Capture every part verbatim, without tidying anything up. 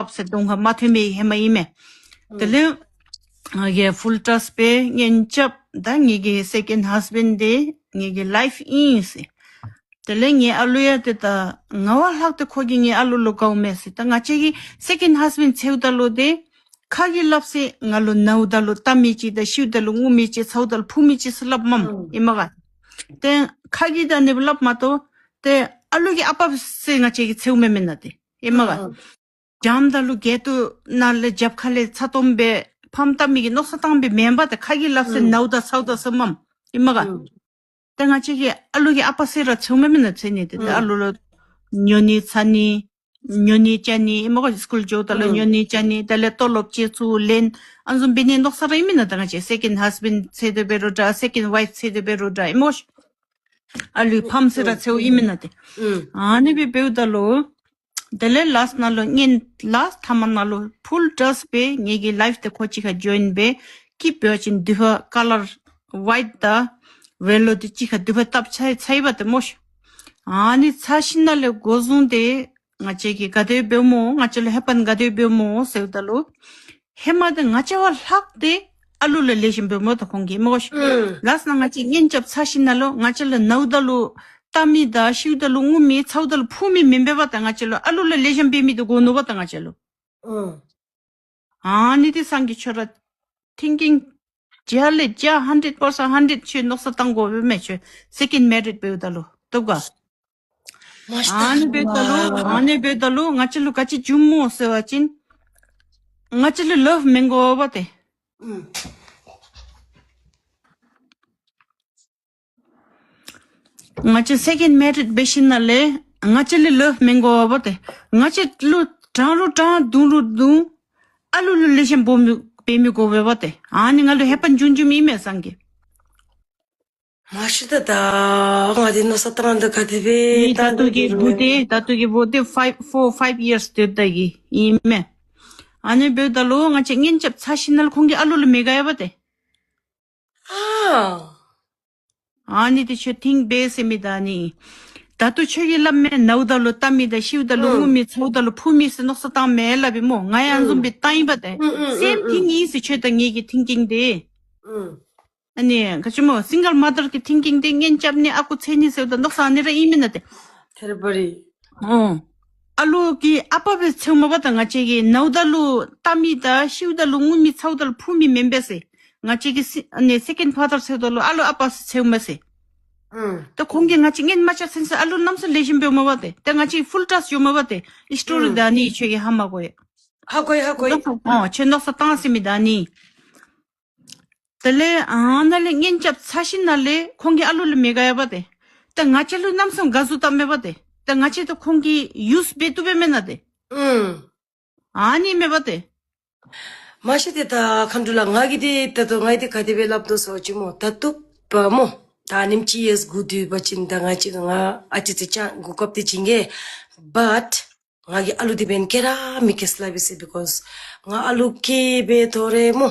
ཨཔ་ཟེར་གདོང་ཁར་མ་ཐོན་མི་ཧེ་མ་ཨིན་མས། དེ་ལས་ཨ་ངེ་ཕུལ་ཊརསཊ་སྦེ་གཉེན་རྐྱབ་ད་ངེ་གི་སེ་ཀེནཌ་ཧཱས་བེནཌ་འདི་ངེ་གི་ལའིཕ་ཨིན་ཟེར། དེ་ལས་ངེ་ཨ་ལུ་ཡང་ཏེ་ད་ང་བ་ལྷག་སྟེ་ཁོ་གིས་ངེ་ཨ་ལུ་ལུ་དགའཝ་མས་ཟེར། ད་ང་བཅས་ཀྱིས་སེ་ཀེནཌ་ཧཱས་བེནཌ་འཚོལཝ་ད་ལུ་ཏེ་ཁ་གིས་སླབ་ཟེར་ང་ལུ་ནཝ་ད་ལུ་ལྟ་མི་ཅིག་དང་ཤིཝ་ད་ལུ་ངུ་མི་ཅིག་ཚཝ་ད་ལུ་ཕུ་མི་ཅིག་ཟེར་སླབ་མས་ཨིན་མས་ག། ཏེ་ཁ་གིས་ད་ཨ་ནི་སྦེ་སླབ་མ་གཏོགས་ཏེ་ཨ་ལུ་གི་ཨ་པ་ཟེར་ང་བཅས་ཀྱིས་འཚོལཝ་མེན་མེན་ན་ཏེ་ཨིན་མས་ག། འཇམ་ད་ལུ་གྱལ་ཏོ་ནང་ལས་རྒྱབ་ཁ་ལས་ཚ་ཏོམ་སྦེ་ཕམ་བཏབ་མི་གི་མནོ་བསམ་བཏང་སྦེ་མེན་པ་ཏེ་ཁ་གིས་སླབ་ཟེར་ནཝ་ད་ཚཝ་ད་ཟེར་མས་ཨིན་མས་ག། ཏེ་ང་བཅས་ཀྱིས་ཨ་ལུ་གི་ཨ་པ་ཟེར་ར་འཚོལཝ་མེན་མེན་ན་འཚོལ་ནི་ཏེ་ཏེ་ཨ་ལུ་ལུ་ཉོ་ནི་ཚ་ནི་ཉོ་ནི་ཅ་ནི་ཨིན་མས་ག། སི་ཀུལ་འགྱོཝ་ད་ལུ་ཉོ་ནི་ཅ་ནི་དེ་ལས་ཏོ་ལོབ་ཅིག་ཚུར་ལེན་ཨ་ནི་བཟུམ་འབད་ནི་མནོ་བསམ་ར་ཨིན་མེན་ན། ད་ང་བཅས་སེ་ཀེནཌ་ཧཱས་བེནཌ་འཚོལ་དོ་འབད་རུང་འདྲ་སེ་ཀེནཌ་ཝའིཕ་འཚོལ་དོ་འབད་རུང་འདྲ་ཨིན་མས་ག། ཨ་ལུའི་ཕམ་ཟེར་ར་འཚོལཝ་ཨིན་མེན་ན་ཏེ། ཨ་ནི་སྦེ་འབདཝ་ད་ལུ་དེ་ལས་ལཱསཊ་ནང་ལུ་གཉེན་ལཱསཊ་ཐ་མ་ནང་ལུ་ཕུལ་ཊརསཊ་སྦེ་ངེ་གི་ལའིཕ་འདི་ཁོ་གཅིག་ཁར་ཇོའིན་འབད་སྐྱིད་པའི་ཅིག་དུས་ཧ་ཀ་ལར་ཝའིཊ་དང་ཝེ་ལོ་འདི་གཅིག་ཁར་དུ་བ་བཏབ་ཚར་ཚརཝ་ད་མོ་ཤིག། ཨ་ནི་ཚར་ཞིནམ་ལས་འགོ་བཟུང་སྟེ་ང་བཅས་ཀྱིས་ག་དེ་འབདཝ་སྨོ་ང་བཅས་ལུ་ཧེ་པན་ག་དེ་འབདཝ་སྨོ་ཟེརཝ་ད་ལུ་ཧེ་མ་འདི་ང་བཅས་བ་ལྷག་སྟེ་ཨ་ལུ་ལུ་ལེགས་ཤོམ་འབདཝ་སྨོ། ད་ཁོང་གིས་མོ་ཤིག། ལཱསཊ་ནང་ང་བཅས་གཉེན་རྐྱབ་ཚར་ཞིནམ་ལས་ང་བཅས་ལུ་ནཝ་ད་ལུ་ལྟ་མི་དང་ཤིཝ་ད་ལུ་ངུ་མི་ཚཝ་ད་ལུ་ཕུ་མི་མེན་པས་པ། ད་ང་བཅས་ལུ་ཨ་ལུ་ལུ་ལེགས་ཤོམ་འབད་མི་འདི་དགོ་ནུག་པ། ད་ང་བཅས་ལུ། ཨ་ནི་འདི་སངས་རྒྱས་ཁྱོད་ར་ཐིང་ཀིང་བརྒྱ་ལས་བརྒྱ་ཧན་ཌེཌ་པར་སེནཊ་ཧན་ཌེཌ་ཁྱོད་མནོ་བསམ་བཏང་དགོ་པས་མས། ཁྱོད་སེ་ཀེནཌ་མེ་རིཌ་འབདཝ་ད་ལུ་བཏུབ་ག། ཨ་ནི་འབདཝ་ད་ལུ་ཨ་ནི་འབདཝ་ད་ལུ་ང་བཅས་ལུ་ག་ཅི་བྱུངམ་སྨོ་ཟེར་བ་ཅིན་ང་བཅས་ལུ་ལབ་མི་དགོ་པས་ཏེ། ང་བཅས་སེ་ཀེནཌ་མེ་རིཌ་འབད་ཞིནམ་ལས་ང་བཅས་ལུ་ལབ་མི་དགོ་པས་ཏེ། ང་བཅས་ལུ་དྲང་རུང་དྲང་རྡུང་རུང་རྡུང་ཨ་ལུ་ལུ་ལེགས་ཤོམ་འབད་མི་འབད་མི་དགོ་པས་པ་ཏེ། ཨ་ནི་ང་ལུ་ཧེ་པན་བྱུང་བྱུངམ་ཨིན་མས་སངས་རྒྱས། མ་ཤེས་ད་ད་ང་འདི་མནོ་བསམ་བཏང་ད་ག་དེ་སྦེ་ད་ད་ལྟོ་གི་བུ་དེ་ད་ལྟོ་གི་བུ་དེ་ཕའིབ་ཕོར་ཕའིབ་ཡརསི་སྡོདཔ་ད་གི་ཨིན་མས། ཨ་ནི་འབདཝ་ད་ལུ་ང་བཅས་གཉེན་རྐྱབ་ཚར་ཞིནམ་ལས་ཁོང་གི་ཨ་ལུ་ལུ་མི་དགའ་ཡ་པ་ཏེ། ཨ་ཨ་ནི་འདི་ཁྱོད་ཐིང་འབད་ཟེར་མི་ད་ནི། ད་ལྟོ་ཁྱོད་ཀྱིས་སླབ་མས་ནཝ་ད་ལུ་ལྟ་མི་དང་ཤིཝ་ད་ལུ་ངུ་མི་ཚཝ་ད་ལུ་ཕུ་མི་ཟེར་མནོ་བསམ་བཏངམ་མས་སླབ་པས་སྨོ། ང་ཡང་ཨ་ནི་བཟུམ་སྦེ་བཏང་ཡི་པ་ཏེ། སེམ་ཐིང་ཨིན་ཟེར་ཁྱོད་དང་ངེ་གི་ཐིང་ཀིང་འདི། ཨ་ནི་ག་ཅི་སྨོ་སིང་གལ་མ་དར་གྱི་ཐིང་ཀིང་འདི་གཉེན་རྐྱབ་ནི་ཨ་ཁུ་འཚོལ་ནི་ཟེརཝ་ད་མནོ་བསམ་ཨ་ནི་ར་ཨིན་མེན་ན་ཏེ། ཐེར་པ་རི། ཨོ། ཨ་ལུ་གི་ཨ་པ་སྦེ་འཚོལཝ་མས་པ་ཏེ། ང་བཅས་ཀྱིས་ནཝ་ད་ལུ་ལྟ་མི་དང་ཤིཝ་ད་ལུ་ངུ་མི་ཚཝ་ད་ལུ་ཕུ་མི་མེན་པས་ཟེར། ང་བཅས་ཀྱིས་སི་ཨ་ནི་སེ་ཀེནཌ་ཕ་དར་འཚོལཝ་ད་ལུ་ཨ་ལུ་ཨ་པ་ཟེར་འཚོལཝ་མས་ཟེར། ཨུམ། ད་ཁོང་གིས་ང་བཅས་གཉེན་མ་རྐྱབ་ཟེར་ཟེར་ཨ་ལུ་གནམ་མེད་ས་མེད་ལེགས་ཤོམ་འབདཝ་མས་པ་ཏེ། ད་ང་བཅས་ཕུལ་ཊརསཊ་ཡོད་མས་པ་ཏེ། ཨིསི་ཊོ་རི་ཨུམ། ད་ནི་ཁྱོད་ཀྱིས་ཧ་མ་གོ་ཡ། ཧ་གོ་ཡི་ཧ་གོ་ཡི། ཨོ་ཁྱོད་མནོ་བསམ་བཏང་ཟེར་མི་ད་ནི། དེ་ལས་ཨ་ནཱ་ལས་གཉེན་རྐྱབ་ཚར་ཞིནམ་ལས་ཁོང་གི་ཨ་ལུ་ལུ་མི་དགའ་ཡ་པ་ཏེ། ད་ང་བཅས་ལུ་གནམ་མེད་ས་མེད་དགའ་བསུ་བཏངམ་མས་པ་ཏེ། ད་ང་བཅས་ད་ཁོང་གི་ཡུསི་འབད་བཏུབ་པས་མེན་ན་ཏེ། ཨུམ། ཨ་ནི་མས་པ་ཏེ། མ་ཤེས་ཏེ་ད་མཁའ་འགྲོ་ལགས་ང་གིས་འདི་ད་ལྟོ་ང་གིས་འདི་ག་དེ་སྦེ་སླབ་དོ་ཟེར་བ་ཅིན་སྨོ། ད་ལྟོ་པ་སྨོ། ད་ཨ་ནེམ་ཅིག་ཡརསི་སྒུག་སྡོད་པ་ཅིན་ད་ང་བཅས་ང་ཨ་ཙི་ཙི་ཅང་གོ་སྐབས་འདི་བྱིན་གེ། བཊ་ང་གིས་ཨ་ལུ་འདི་འབདན་སྐྱེ་ར་མི་སྐྱེ་ཟེར་སླབ་ཨིན་ཟེར། because ང་ཨ་ལུ་སྐྱེས་སྦེ་དོ་རུང་སྨོ།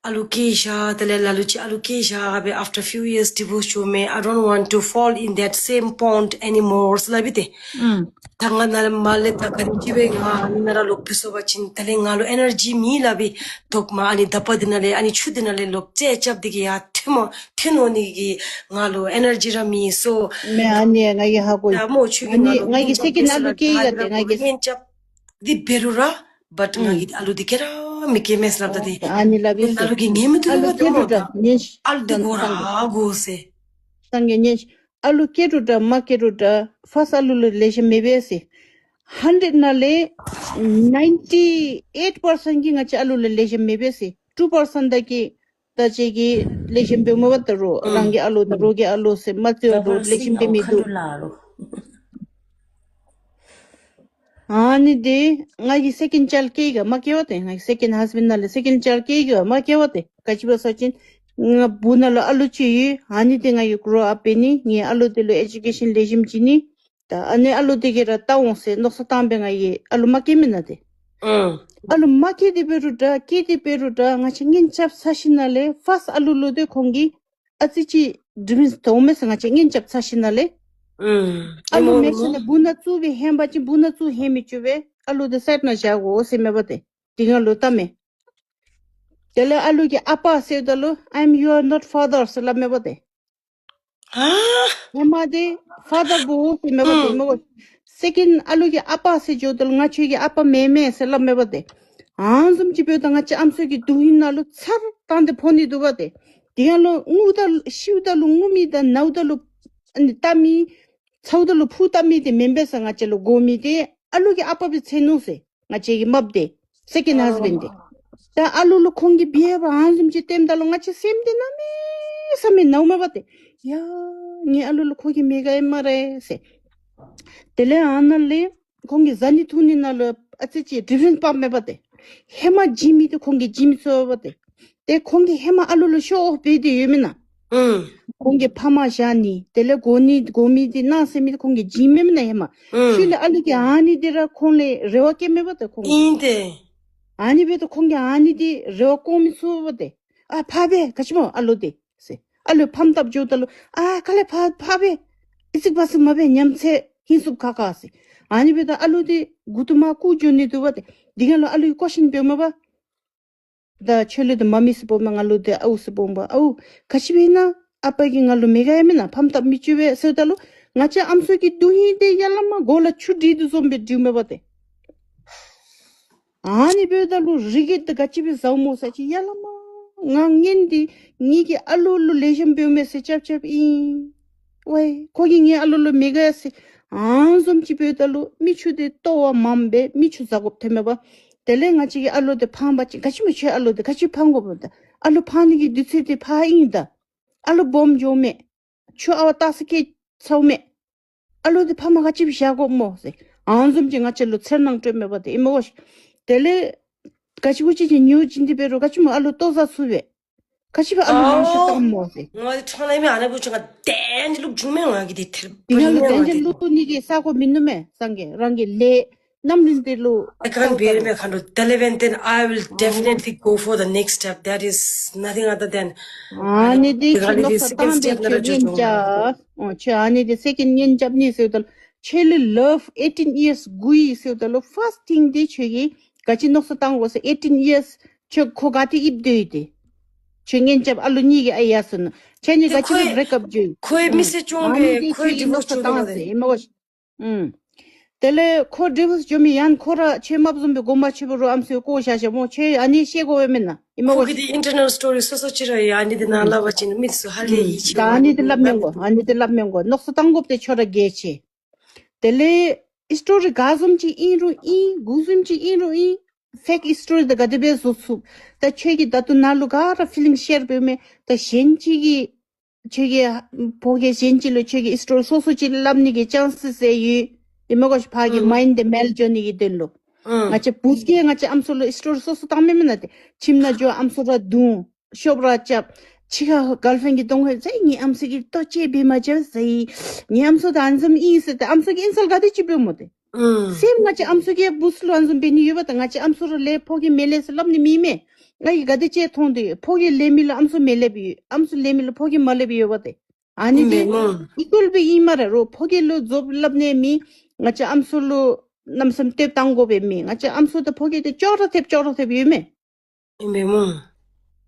ཨ་ལུ་སྐྱེས་བཞག་དེ་ལས་ལ་ལུ་ཅིག་ཨ་ལུ་སྐྱེས་བཞག་སྦེ་after few years divorce འགྱོ་མས། I don't want to fall in that same pond anymore ཟེར་སླབ་ཨིན་ཏེ། ཨུམ། ད་ང་ནཱ་ལས་མར་ལས་ད་ག་ཅི་སྦེ་ང་ཨ་ནཱ་ར་ལོག་འབད་སོང་པ་ཅིན་དེ་ལས་ང་ལུ་ཨེ་ནར་ཇི་མེད་སླབ་ཨིན། ཐོག་མ་ཨ་ནི་མདའ་པ་འདི་ནང་ལས་ཨ་ནི་ཆུ་འདི་ནང་ལས་ལོག་རྩལ་རྐྱབ་སྟེ་གི་ཡར་ཐོན་མ་ཐོན་འོང་ནི་གི་ང་ལུ་ཨེ་ནར་ཇི་ར་མེད་སོང་། མེན་ཨ་ནི་ང་གིས་ཧ་གོ་ཡི། ད་སྨོ་ཁྱོད་ཨ་ནི་ང་གིས་ང་གིས་སེ་ཀེནཌ་ཨ་ལུ་སྐྱེས་ཡི་ག་ཏེ་ང་གིས་གཉེན་རྐྱབ་འདི་འབད་རུང་ར་བཊ་ང་གིས་ཨ་ལུ་འདི་སྐྱེ་ར་མི་སྐྱེ་མས་ཟེར་སླབ་ད་ཏེ། ཨ་ནི་སླབ་ཨིན་ཟེར། ཨ་ལུ་གི་ངེས་མི་ཐུབ་ཨ་ལུ་སྐྱེ་རུང་འདྲ་གཉེན་ཨ་ལུ་འདི་དགོ་ར་དགོ་ཟེར། སངས་རྒྱས་གཉེན་ཨ་ལུ་སྐྱེ་རུང་འདྲ་མ་སྐྱེ་རུང་འདྲ་ཕཱསཊ་ཨ་ལུ་ལུ་ལེགས་ཤོམ་མེད་པས་ཟེར། ཧན་ཌེཌ་ནང་ལས་ནའིན་ཊི་ཨེཊ་པར་སེནཊ་གིས་ང་བཅས་ཨ་ལུ་ལུ་ལེགས་ཤོམ་མེད་པས་ཟེར། ཊུ་པར་སེནཊ་དེ་གིས་ད་ཅི་གི་ལེགས་ཤོམ་འབདཝ་མས་པ་ད་རུང་རང་གི་ཨ་ལུ་ད་རོགས་ཀྱི་ཨ་ལུ་ཟེར་མ་བརྩི་བར་ལེགས་ཤོམ་འབད་མི་འདུག། ཨ་ནི་འདི་ང་གིས་སེ་ཀེནཌ་ཅཱལཌ་སྐྱེས་ཡི་ག་མ་སྐྱེ་བ་ཏེ། ང་གིས་སེ་ཀེནཌ་ཧཱས་བེནཌ་ནང་ལས་སེ་ཀེནཌ་ཅཱལཌ་སྐྱེས་ཡི་ག་མ་སྐྱེ་བ་ཏེ། ག་ཅི་སྦེ་ཟེར་བ་ཅིན་ང་བུ་ནང་ལུ་ཨ་ལུ་ཅིག་ཡོད། ཨ་ནི་འདི་ང་གིས་གྲོ་ཨཔ་འབད་ནི་ངེའི་ཨ་ལུ་འདི་ལུ་ཨེ་ཇུ་ཀེ་ཤཱན་ལེགས་ཤོམ་བྱིན་ནི། ད་ཨ་ནི་ཨ་ལུ་འདི་གིས་ར་བལྟ་འོང་ཟེར་མནོ་བསམ་བཏང་སྦེ་ང་གིས་ཨ་ལུ་མ་སྐྱེ་མེན་ན་ཏེ། ཨུམ། ཨ་ལུ་མ་སྐྱེ་སྟེ་འབད་རུང་འདྲ་སྐྱེ་སྟེ་འབད་རུང་འདྲ་ང་བཅས་གཉེན་རྐྱབ་ཚར་ཞིནམ་ལས་ཕཱསཊ་ཨ་ལུ་ལུ་ཏེ་ཁོང་གིས་ཨ་ཙི་ཅིག་ཌིཕ་རེནསི་མཐོངམ་མས་ཟེར། ང་བཅས་གཉེན་རྐྱབ་ཚར་ཞིནམ་ལས། ཨུམ། ཨ་ལུ་མེད་ས་ལས་བུ་ནང་བཙུགས་སྦེ་ཧེན་པ་ཅིན་བུ་ནང་བཙུགས་ཧེན་མི་བཅུག་པས། ཨ་ལུ་དེ་སའིཌ་ནང་བཞག་དགོ་ཟེར་མས་པ་ཏེ། དེ་སྒང་ལུ་བལྟ་མས། དེ་ལས་ཨ་ལུ་གིས་ཨ་པ་ཟེརཝ་ད་ལུ་I am your not father ཟེར་སླབ་མས་པ་ཏེ། ཧེ་མ་དེ་ཕ་དར་བོ་ཟེར་མས་པ་ཏེ། ཨུམ། མོ་སེ་ཀེནཌ་ཨ་ལུ་གིས་ཨ་པ་ཟེར་འགྱོཝ་ད་ལུ་ང་ཁྱོད་ཀྱི་ཨ་པ་མེན་མས་ཟེར་སླབ་མས་པ་ཏེ། ཨ་ནི་བཟུམ་ཅིག་འབདཝ་ད་ང་བཅས་ཨམ་སྲུ་གི་དོན་ཧིང་ནང་ལུ་ཚར་བཏང་སྟེ་ཕོག་ནི་འདུག་པ་ཏེ། དེ་སྒང་ལུ་ངུཝ་ད་ལུ་ཤིཝ་ད་ལུ་ངུ་མི་དང་ན་བ་ད་ལུ་ཨ་ནི་བལྟ་མི་ཚཝ་ད་ལུ་ཕུ་བལྟ་མི་དེ་མེན་པས་ས། ང་བཅས་ལུ་དགོ་མི་དེ་ཨ་ལུ་གི་ཨ་པ་སྦེ་འཚོལ་ནུག་ཟེར། ང་བཅས་ཀྱི་རྨགཔ་དེ་སེ་ཀེནཌ་ཧཱས་བེནཌ་དེ། ད་ཨ་ལུ་ལུ་ཁོང་གིས་འབད་བ་ཨ་ནི་བཟུམ་ཅིག་སྟོནམ་ད་ལུ་ང་བཅས་སེམས་དེ་གནམ་མེད་ས་མེད་ནཝ་མས་པ་ཏེ། ཡ་ངེའི་ཨ་ལུ་ལུ་ཁོ་གིས་མི་དགའ་ཡི་སྨ་རེ་ཟེར། དེ་ལས་ཨ་ནཱ་ལས་ཁོང་གིས་བཟའ་ནི་འཐུང་ནི་ནང་ལུ་ཨ་ཙི་ཅིག་ཌིཕ་རེནཊ་འབག་མས་པ་ཏེ། ཧེ་མ་བྱིན་མི་དེ་ཁོང་གིས་བྱིན་མི་ཚུགས་པ་ཏེ། ཏེ་ཁོང་གིས་ཧེ་མ་ཨ་ལུ་ལུ་ཤོ་ཨོཕ་འབད་དེ་ཡོད་མེན་ན། ཨུམ། ཁོང་གིས་ཕམ་བཞག་ནི་དེ་ལས་དགོ་ནི་དགོ་མི་དེ་གནང་ཟེར་མི་དེ་ཁོང་གིས་བྱིན་མས་མེན་ན་ཧེ་མ། ཨུམ། ཤུལ་ལས་ཨ་ལུ་གིས་ཨ་ནི་དེ་ར་ཁོང་ལས་རེ་བ་བསྐྱེད་མས་པ་ཏེ་ཁོང་གིས། ཨིན་ཏེ། ཨ་ནི་འབདཝ་ད་ཁོང་གིས་ཨ་ནི་དེ་རེ་བ་སྐོང་མི་ཚུགས་པ་ཏེ། ཨ་ཕར་སྦེ་ག་ཅི་སྨོ་ཨ་ལུ་དེ་ཟེར། ཨ་ལུ་ཕམ་བཏབ་འགྱོཝ་ད་ལུ་ཨ་ག་ལས་ཕར་ཕར་སྦེ་ཨི་ཙིག་བ་ཙིག་མ་འབད། ཉམས་ཚད་ཧིང་སུབ་ཁ་ཁ་ཟེར། ཨ་ནི་འབདཝ་ད་ཨ་ལུ་དེ་མགུ་ཏོ་མར་བཀུག་འགྱོ་ནི་འདུག་པ་ཏེ། དེ་སྒང་ལུ་ཨ་ལུ་གིས་ཀོ་ཤིན་འབདཝ་མས་པ། ད་ཁྱོད་ལུ་དེ་མ་མི་ཟེར་འབོཝ་མས། ང་ལུ་དེ་ཨའུ་ཟེར་འབོཝ་མས་པ། ཨའུ་ག་ཅི་འབད་ན་ཨ་པ་གིས་ང་ལུ་མི་དགའ་ཡི་མེན་ན། ཕམ་བཏབ་མི་བཅུག་པས་ཟེརཝ་ད་ལུ་ང་བཅས་ཨམ་སྲུ་གི་དོན་ཧིང་དེ་ཡ་ལ་མ་མགོ་ལུ་ཆུ་སྒྲིལ་དོ་བཟུམ་སྦེ་སྒྲིལཝ་མས་པ་ཏེ། ཨ་ནི་འབདཝ་ད་ལུ་རི་གེཊ་དེ་ག་ཅི་སྦེ་ཟཝ་སྨོ་ཟེར་ཅི། ཡ་ལ་མ་ང་ངན་འདི་ངེ་གི་ཨ་ལུ་ལུ་ལེགས་ཤོམ་འབདཝ་མས་ཟེར་རྐྱབ་རྐྱབ་ཨིན། ཝའི་ཁོ་གིས་ངེའི་ཨ་ལུ་ལུ་མི་དགའ་ཟེར། ཨ་ནི་བཟུམ་ཅིག་འབདཝ་ད་ལུ་མིག་ཆུ་དེ་ལྟོ་བ་མངམ་སྦེ་མིག་ཆུ་ཟ་དགོཔ་ཐོནམ་མས་པ། དེ་ལས་ང་བཅས་ཀྱི་ཨ་ལུ་དེ་ཕངས་པ་ཅིན་ག་ཅི་སྨོ་ཁྱོད་ཨ་ལུ་དེ་ག་ཅི་ཕངས་དགོཔ་ད། ཨ་ལུ་ཕངས་ནི་གི་དུས་ཚོད་དེ་ཕར་ཨིན་ད། ཨ་ལུ་སྦོམ་འགྱོཝ་མས། ཆུ་ཨ་ཝ་ཏ་ས་སྐྱེ་ཚརཝ་མས། ཨ་ལུ་དེ་ཕམ་ག་ཅི་སྦེ་བཞག་དགོཔ་སྨོ་ཟེར། ཨ་ནི་བཟུམ་ཅིག་ང་བཅས་ལུ་འཚེར་སྣང་སྤྲོདཔ་མས་པ་ཏེ་ཨིན་མས་གོ་ཤིག། དེ་ལས་ག་ཅི་གུ་ཅིག་ཅིག་ཉོ་བྱིན་ཏེ་འབད་རུང་ག་ཅི་སྨོ་ཨ་ལུ་ལྟོ་བཟའ་ཚུགས་པས། ག་ཅི་སྦེ་ཨ་ལུ་ལེགས་ཤོམ་བཏངམ་སྨོ་ཟེར། ཨའོ། ང་འདི་ཁྲང་ལས་མི་ཨ་ནི་བུ་ཅིག་ང་དན་ཅིག་བླུག་བྱུང་མས། ང་གིས་འདི་ཐེར་དེ་སྒང་ལུ་དན་ཅིག་བླུག་ནི་གི་ས་གོ་མིན་ནུག་མས་སངས་རྒྱས། རང་གི་ལས་རྣམ་སྨིན་དེ་ལུ་I can't bear it, མཁའ་འགྲོ། དེ་ལས་འབདན་then I will definitely go for the next step. That is nothing other than ཨ་ནི་དེ་ཁྱོད་མནོ་བསམ་བཏང་སྦེ་ཁྱོད་གཉེན་རྐྱབ། ཨོ་ཁྱོད་ཨ་ནི་དེ་སེ་ཀེནཌ་གཉེན་རྐྱབ་ནི་ཟེརཝ་ད་ལུ་ཁྱོད་ལུ་ལབ་ཨེ་ཊིན་ཡིརསི་འགོར་ཡི་ཟེརཝ་ད་ལུ་ཕཱསཊ་ཐིང་དེ་ཁྱོད་ཀྱིས་ག་ཅི་མནོ་བསམ་བཏང་དགོ་ཟེར། ཨེ་ཊིན་ཡིརསི་ཁྱོད་ཁོ་ག་ཏེ་ཡིབ་སྡོད་ཡི་དེ། ཁྱོད་གཉེན་རྐྱབ་ཨ་ལུ་གཉིས་ཀྱི་ཨ་ཡ་ཟེར་ན་ཁྱོད་གཉིས་ག་ཅི་སྦེ་བརེཀ་ཨཔ་འགྱོ་ཡི། ཁོ་ཨེ་མི་ཚེ་སྐྱོང་པས། ཁོ་ཨེ་ཌི་བོརསི་འགྱོ་ནི་མས་པ་ཏེ། ཨིན་མས་གོ་ཤིག། ཨུམ། དེ་ལས་ཁོ་ཌི་བོརསི་འགྱོ་མི་ཡང་ཁོ་ར་ཁྱོད་མ་བཟུམ་སྦེ་དགོངསམ་མ་ཆོདཔ་རུང་ཨམ་སྲུ་བཀོ་བཞག་བཞགཔ་སྨོ། ཁྱོད་ཨ་ནི་ཤེས་དགོ་པས་མེན་ན། ཨིན་མས་གོ་ཤིག། ཁོ་གི་དེ་ཨིན་ཊར་ནལ་སི་ཊོ་རི་སོ་སོ་ཅིག་ར་ཡོད། ཨ་ནི་དེ་ནང་ལུ་བ་ཅིན་མི་ཚུ་ཧ་ལས་ཡིད་ཆེས། ཨ་ནི་དེ་སླབ་མི་དགོ། ཨ་ནི་དེ་སླབ་མི་དགོ། མནོ་བསམ་བཏང་དགོཔ་དེ་ཁྱོད་ར་གལ་ཆེ། དེ་ལས་ཨིས་ཊོ་རི་ག་བཟུམ་ཅིག་ཨིན་རུང་ཨིན། ག་བཟུམ་ཅིག་ཨིན་རུང་ཨིན། ཕེཀ་ཨིས་ཊོ་རི་དེ་ག་དེ་སྦེ་བཟོ་ཚུགས། ད་ཁྱོད་ཀྱིས་ད་ལྟོ་ནཱ་ལུ་ག་ར་ཕི་ལིང་ཤེར་འབདཝ་མས། ད་གཞན་ཅིག་གིས་ཁྱོད་ཀྱི་ཕོ་རྒྱས་གཞན་ཅིག་ལུ་ཁྱོད་ཀྱིས་ཨིས་ཊོ་རི་སོ་སོ་ཅིག་སླབ་ནི་གི་ཅཱནསི་ཟེར་ཡོད། ཨིན་མས་གོ་ཤིག། ཕར་གྱི་མའིནཌ་དེ་མེལ་འགྱོ་ནི་གི་དོན་ལུ། ང་བཅས་བུཚ་གིས་ང་བཅས་ཨམ་སྲུ་ལུ་ཨིས་ཊོ་རི་སོ་སོ་བཏངམ་མས་མེན་ན་ཏེ། ཁྱིམ་ནང་འགྱོ་ཨམ་སྲུ་ར་བརྡུང་། ཤོབ་ར་རྐྱབ། ཕྱི་ཁར་གརལ་ཕྲེནཌ་གི་གདོང་ཁར་ཟེར་ངེའི་ཨམ་སྲུ་གིས་ལྟོ་ཅིག་འབད་མ་བྱུང་ཟེར། ངེའི་ཨམ་སྲུ་དེ་ཨ་ནི་བཟུམ་ཨིན་ཟེར་ཏེ་ཨམ་སྲུ་གིས་ཨིན་སལ་ག་དེ་ཅིག་འབདཝ་སྨོ་ཏེ། སེམས་ང་བཅས་ཨམ་སྲུ་གིས་བུཚ་ལུ་ཨ་ནི་བཟུམ་འབད་ནི་ཡོད་པ་ཏེ། ང་བཅས་ཨམ་སྲུ་ར་ལས་ཕོ་རྒྱས་མི་ལས་ཟེར་སླབ་ནི་མེད་མས། ང་གིས་ག་དེ་ཅིག་མཐོང་སྟེ་ཕོ་རྒྱས་ལས་མི་ལུ་ཨམ་སྲུ་མི་ལེབ་ཡོད། ཨམ་སྲུ་ལས་མི་ལུ་ཕོ་རྒྱས་མ་ལེབ་ཡོད་པ་ཏེ། ཨ་ནི་དེ་ཨི་ཀུལ་སྦེ་ཨིན་སྨ་རེ། རོགས་ཕོ་རྒྱས་ལུ་རྫོབ་སླབ་ནི་མེད། ང་བཅས་ཨམ་སྲུ་ལུ་གནམ་མེད་ས་མེད་ཐེབས་བཏང་དགོ་པའི་མེད། ང་བཅས་ཨམ་སྲུ་དང་ཕོ་རྒྱས་དེ་ཅོག་ར་འཐདཔ་ཅོག་ར་འཐདཔ་ཡོད་མས། ཨིན་པས་སྨོ།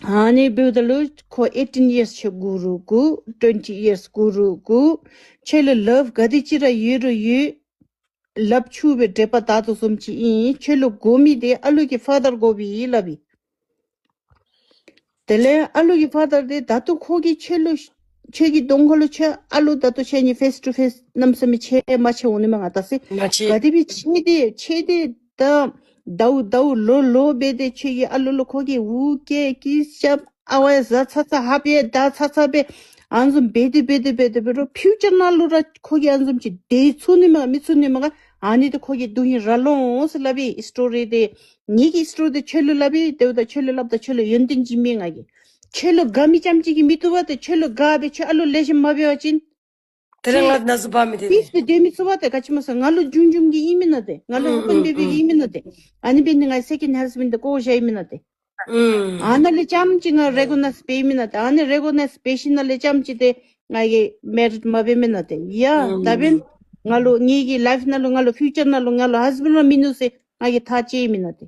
ཨ་ནི་འབདཝ་ད་ལུ་ཁོ་ཨེ་ཊིན་ཡིརསི་ཁྱོད་འགོར་རུང་འགོར། ཊུ་ཝེན་ཊི་ཡིརསི་འགོར་རུང་འགོར། ཁྱོད་ལུ་ལབ་ག་དེ་ཅིག་ར་ཡོད་རུང་ཡོད། ལབ་ཆུ་སྦེ་འདྲེད་པ་དག་དོ་བཟུམ་ཅིག་ཨིན། ཁྱོད་ལུ་དགོ་མི་དེ་ཨ་ལུ་གི་ཕ་དར་དགོ་པས་སླབ་ཨིན། དེ་ལས་ཨ་ལུ་གི་ཕ་དར་དེ་ད་ལྟོ་ཁོ་གིས་ཁྱོད་ལུ་ཁྱོད་ཀྱི་གདོང་ཁ་ལུ་ཁྱོད་ཨ་ལུ་ད་ལྟོ་ཁྱོད་གཉིས་ཕེསི་ཊུ་ཕེསི་གནམ་མེད་ས་མེད་ཕྱད་མ་ཕྱད་འོང་ནི་མས་ང་བལྟ་སི། མ་ཕྱད། ག་དེ་སྦེ་ཕྱད་དེ་ཕྱད་དེ་ད་ཟླཝ་ཟླཝ་ལོ་ལོ་འབད་དེ་ཁྱོད་ཀྱི་ཨ་ལུ་ལུ་ཁོ་གིས་འུ་སྐྱེས་སྐྱེས་ཤབ་ཨ་ཝའི་བཟའ་ཚ་ཚ་ཧབ་ཡས་ད་ཚ་ཚ་སྦེ་ཨ་ནི་བཟུམ་འབད་དེ་འབད་དེ་འབད་དེ་འབད་རུང་ཕིའུ་ཅར་ནང་ལུ་ར་ཁོ་གིས་ཨ་ནི་བཟུམ་ཅིག་སྡོད་ཚུགས་ནི་མས་ག་མི་ཚུགས་ནི་མས་ག། ཨ་ནི་དེ་ཁོ་གི་དོན་ཧིང་ར་ལོང་ཟེར་སླབ་ཨིན། ཨིས་ཊོ་རི་དེ་ངེ་གི་ཨིས་ཊོ་རི་དེ་ཁྱོད་ལུ་སླབ་ཨིན། དེ་འབདཝ་ད་ཁྱོད་ལུ་སླབ་ད་ཁྱོད་ལུ་ཡོན་ཏན་ཅིག་མེད་ང་གིས། ཁྱོད་ལུ་དགའ་མི་རྐྱངམ་ཅིག་གིས་མི་བཏུབ་པ་ཏེ། ཁྱོད་ལུ་དགའ་སྦེ་ཁྱོད་ཨ་ལུ་ལེགས་ཤོམ་མ་འབད་བ་ཅིན། དེ་ལས་ང་ན་ཟུག་འབག་མི་དེ་པིསི་སྦེ་སྡོད་མི་ཚུགས་པ་ཏེ། ག་ཅི་སྨོ་ཟེར་ང་ལུ་རྒྱུན་རྒྱུན་གྱི་ཨིན་མེན་ན་ཏེ། ང་ལུ་ཨུམ་ཨུམ་ཨུམ་ཨུམ་ཨིན་མེན་ན་ཏེ། ཨ་ནི་འབད་ནི་ང་སེ་ཀེནཌ་ཧཱས་བེནཌ་དེ་བཀོ་བཞག་ཨིན་མེན་ན་ཏེ། ཨུམ། ཨ་ནཱ་ལས་རྐྱངམ་ཅིག་ང་རེ་ཀོ་ནའིཛ་འབད་མེན་ན་ཏེ། ཨ་ནི་རེ་ཀོ་ནའིཛ་འབད་ཞིནམ་ལས་རྐྱངམ་ཅིག་དེ་ང་གིས་མེ་རིཌ་མ་འབད་མེན་ན་ཏེ། ཡ་ཨུམ། ད་འབདན་ང་ལུ་ངེ་གི་ལའིཕ་ནང་ལུ་ང་ལུ་ཕིའུ་ཅར་ནང་ལུ་ང་ལུ་ཧཱས་བེནཌ་ར་མིན་ནུག་ཟེར་ ང་གིས་ཐག་བཅད་མེན་ན་ཏེ།